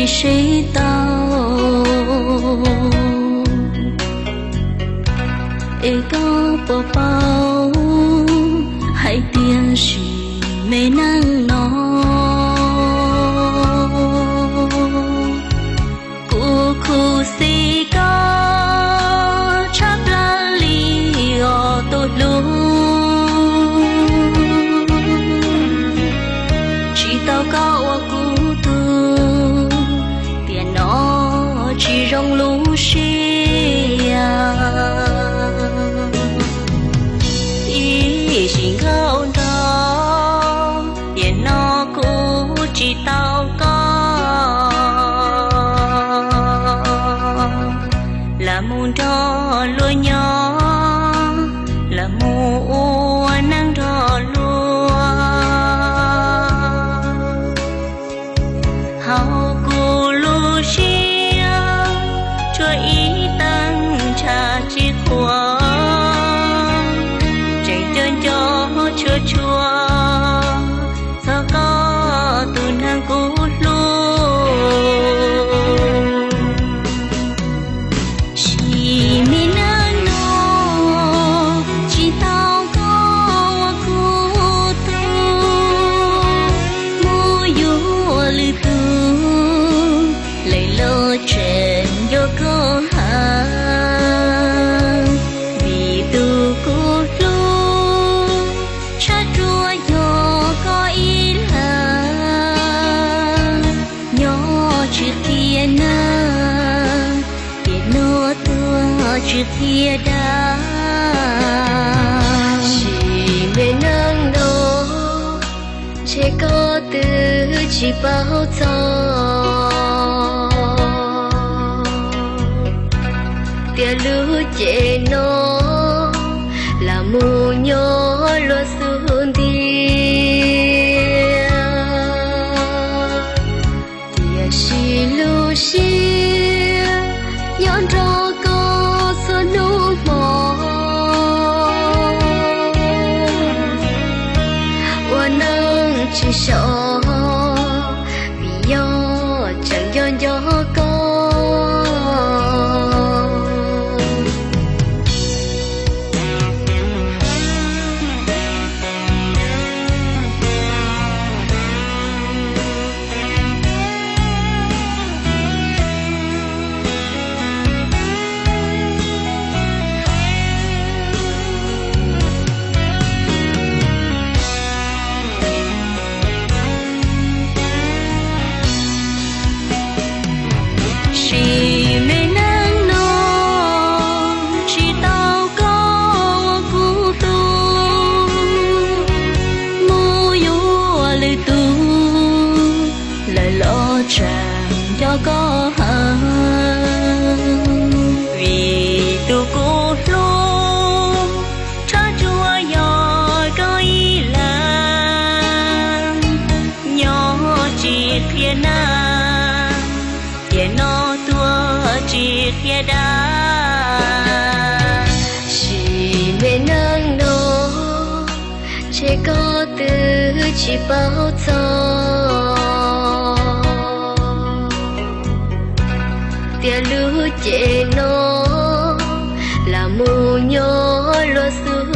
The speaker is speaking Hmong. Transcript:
seb tau, es koj puas paub hais tias sim me neej no kuv khuv xim koj tshaj plaws li os tus hlub. Tsis tau koj ua kuv tug, tiam no tsis zoo lub siab. Ib sim nkauj nrog, tiam no kuv tsis tau koj, lam mus nrog luag nyob, lam mus ua neej nrog luag. Hauv kuv lub siab tshuav ib teev ntshav tsis qhuav, tseem nco nco tshua tshua txog koj tus neeg kuv hlub. Sim me neej no tsis tau koj ua kuv tug, mus yuav lwm tus, lawm los tseem nco koj heev. Vim tus kuv hlub tshaj ruam yog koj ib leeg, nyob tsis qhia neeg, tiam no tuag tsis qhia dab. Sim me neej no ntshe koj twb tsis paub txog tias lub cev no lam mus nyob luag xub ntiag. Tiam sis lub siab nyob nrog koj txhua hnub hmo, ua neej tsis so, vim yog tseem nco nco koj. Sim me neej no tsis tau koj ua kuv tug, mus yuav lwm tus, lawm los tseem nco koj heev. Vim tus kuv hlub tshaj ruam yog koj ib leeg, nyob tsis qhia neeg, tiam no tuag tsis qhia dab. Sim me neej no ntshe koj twb tsis paub txog tias lub cev no lam mus nyob luag xub